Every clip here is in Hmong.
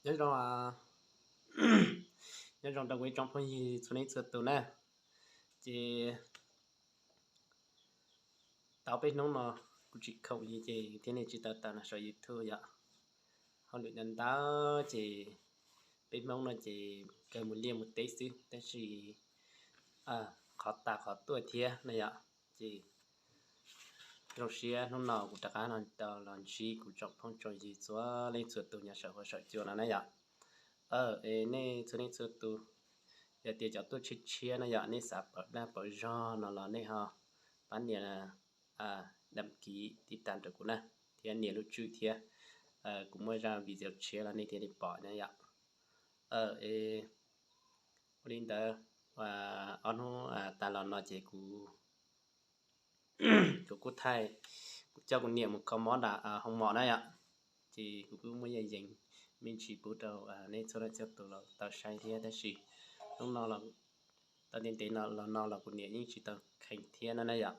Nyob zoo, nyob zoo rau kuv ib tsoom phooj ywg txhua leej txhua tus na. Ces tau peb hnub no kuv tsis khoom li ces thiab nej tsis tau tawm los saum YouTube yom. Hauj lwm ntau ntau ces peb Hmoob no ces kawg mus liaj mus teb xwb tab sis qhov tas qhov tuaj thiab na yom. Ces zoo siab hnub no kuv rov qab los tau los ntsib kuv tsoom phooj tsoom ywg txhua leej txhua tus nyob saum huab saum cua no na yom. Es nej txhua leej txhua tus, yog tias cov tuaj tshiab tshiab na yom, nej xav pom dag pom zog no los nej ho pab nias đăng ký tiv tam rau kuv na, thiab nias lub tswb thiab, kuv muaj zaj video tshiab los nej thiaj li pom na yom. Ua li ntawd, ob hnub tas los no ces kuv kuv kuj thaij, kuv coj kuv niam mus kho mob nram hoo mom na yom. Ces kuv kuj muaj yeej yees me ntsis pub rau nej txhua leej txhua tus los tau saib thiab tab sis hnub no, tau ntev ntev no los no los kuv niam yeej tsis tau kheev thiab no na yom.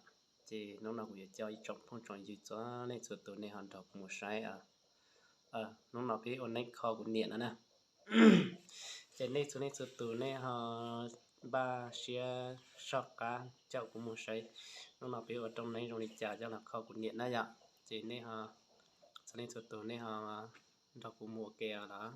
Ces hnub no kuv yuav coj ib tsoom phooj tsoom ywg txhua leej txhua tus nej ho nrog kuv mus saib. Hnub no peb ua neeb kho kuv niam no na. Ces nej txhua leej txhua tus nej ho npaj siab soj qab caum kuv mus saib hnub no peb ua rooj neeb zoo li cas coj los kho kuv niam na yom. Ces nej ho txhua leej txhua tus nej ho nrog kuv mus ua ke los.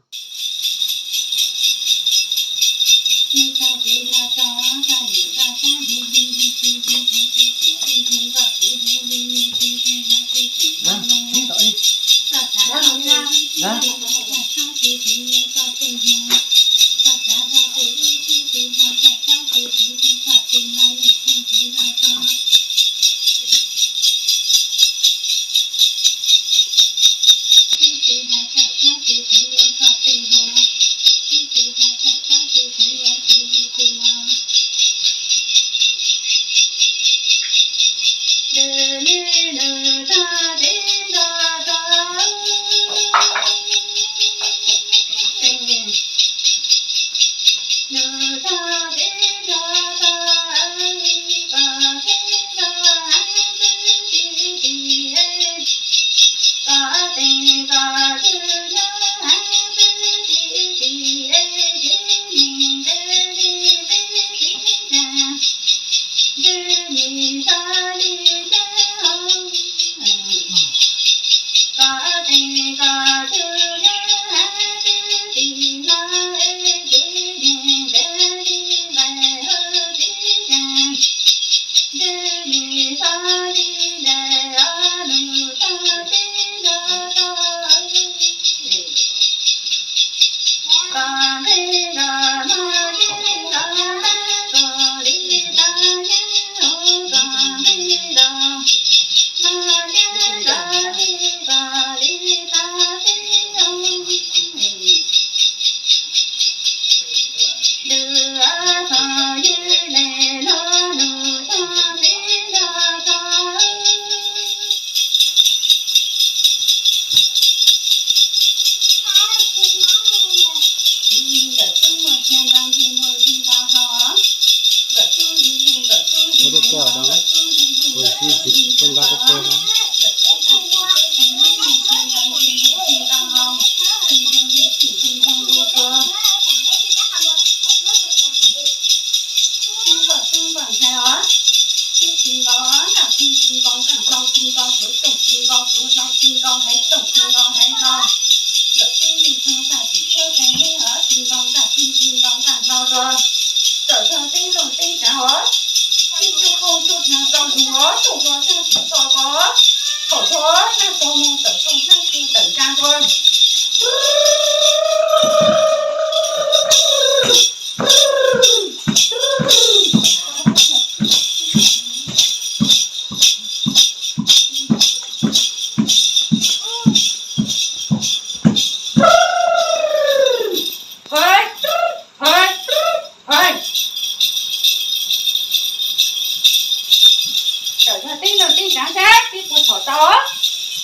Tawm yog teb lug teb ntsav sab tib puas thaum tau,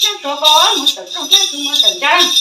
nab tsuav ko mus tawm rooj nab tsuav mus tawm ntsa.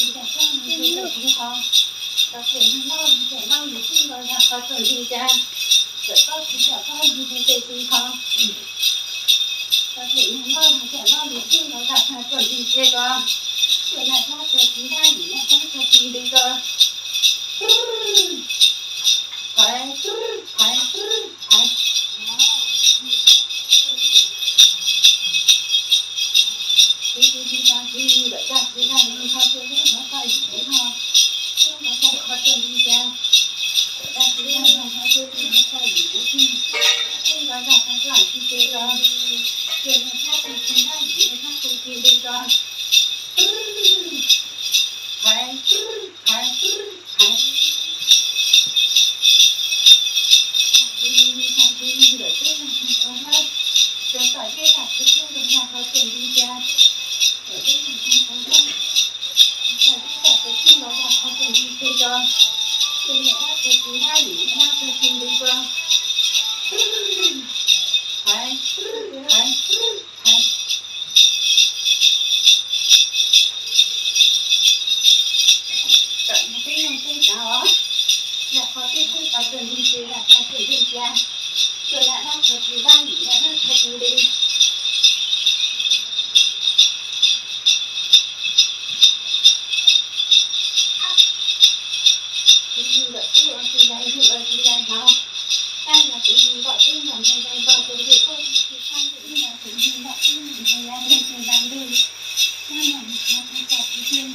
tiv ntawm koj mus ntawm tus qhov, cov phem neeg loj mus cov loj mus txij los zam qhov txuas ntws cas, cov txob tiv ntawm koj mus ntawm tus qhov, cov phem neeg loj mus cov loj mus txij los zam qhov txuas ntws ces ko, cov nam dab cov txiv dab yim nam dab cov txiv ntws ko, thaiv, thaiv, thaiv. Kuv tus ntxhais ntawm zaj kuv zaj nws nrog tus ntxhais nrog koj yim kuv no, kuv nrog koj qhov txuas ntws cas, zaj kuv zaj nrog koj yim kuv thiab, kuv nrog zaj koj zaj ntxhais ces ko, ces nws thab tus txiv dab yim nws thab tus txiv ntws ko, thaiv, thaiv, thaiv. Kuv tus ntxhais ntawm zaj kuv zaj nrog koj, cov tom tej zaj kuv thiab nrog zaj koj txuas ntws cas, tom tej zaj kuv zaj, tom tej zaj kuv thiab nrog zaj koj txuas ntws ces ko, ces niam dab cov txiv dab yim niam dab cov txiv ntws ko, thaiv, thaiv, thaiv. Tawm no peb mloog peb tsav os, yog qhov peb pheej qhov txuas ntws ces yog qhov txuas ntws cas, txuas yam dab qhov txuas dab yim yam dab qhov txuas ntws. Kuv yug ntawm tub ua tsis zais, yug ua tsis zais hauv, tab yog kuv yug ntom tub ntom ntxhais zais nkaus tus yug koj tsis txhob yug, yog kuv yug ntom tub ntom ntxhais yav ntuj tus ntas ntug, tab yog nws qhov txog tom kuv tiag.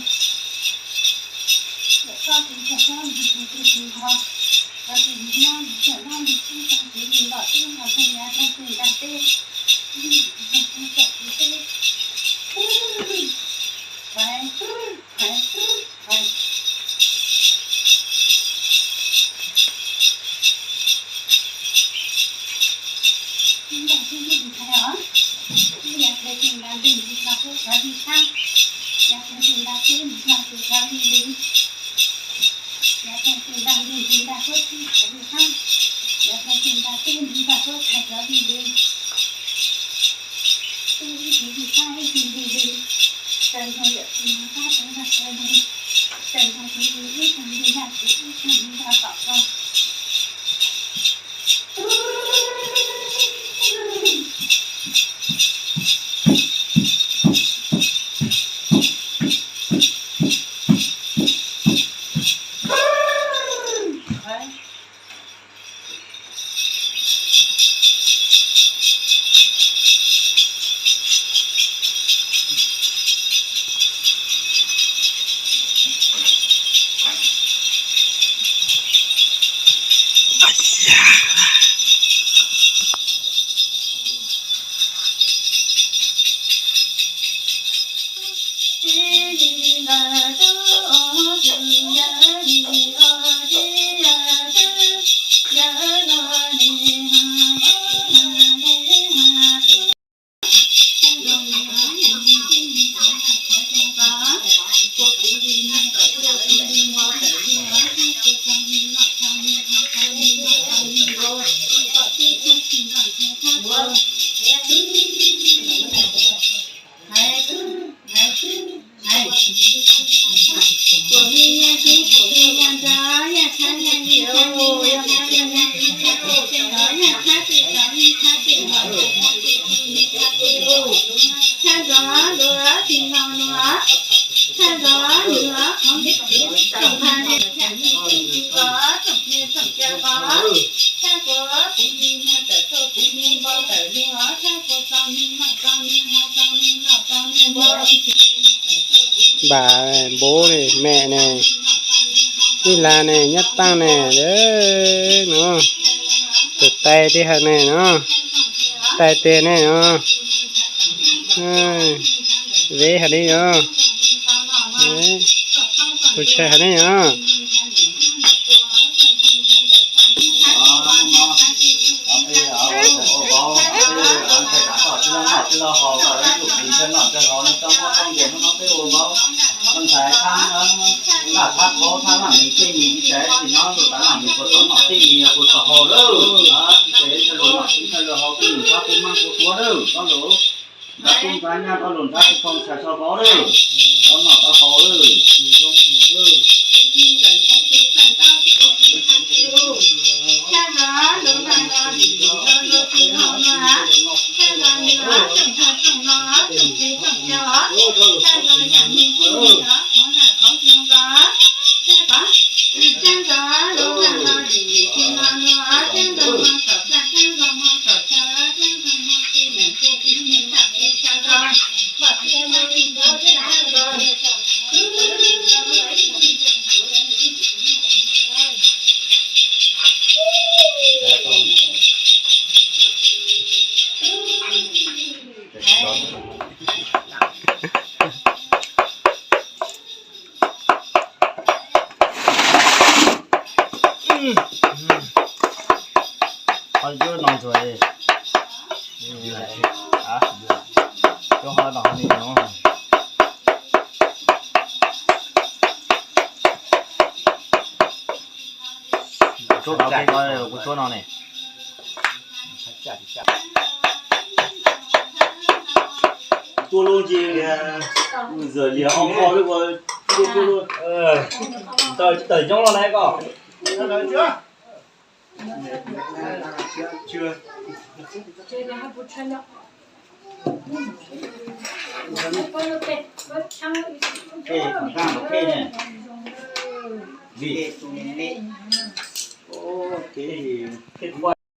Yog koj tus txog koj ntxhais tus tus tus ho, qhov tus nws nyob nws tseem nyob nws tsis tau kuv yug ntom tub ntom ntxhais yav ntuj tus ntas teb, tab yog nws qhov txog tom kuv teb. Thaiv, thaiv, thaiv. Ib nta tib neeg ntxhais os, ib yav ntxhais tus ntas ntug ntxiv nta huab cov li thab, yav ntxhais tus ntas teb ntxiv nta tus cov li li, yav ntxhais tus ntas ntug ntxiv nta huab tib cov li thab, yav ntxhais tus ntas teb ntxiv nta huab txhais cov li li. Tub ib tiv li thab ib tiv li li, txawm nrog yawm txiv nrog qab txawm nrog sawv daws, txawm nrog txiv li ib tag li yam txiv ib tag li yam tom ko. Npam, npub ne, mem ne, ib laj ne, nyab taaj ne, no, tus tais tej hawm ne no, tais tes ne no, zeb hawm ne no, tus tshaw hawm ne no. Nrab tub nrab nyab, ob lus nrab tub koj ntxhais txog vauv lawm, tau noj tau haus lawm. Qhov cub no ntxuag, cub qhov no ni no. Tsuab no, kuv tsuab no ne. Tua lub nci, zam lias o kho li ua, tua lub, tawm tsis tawm coob los na koj.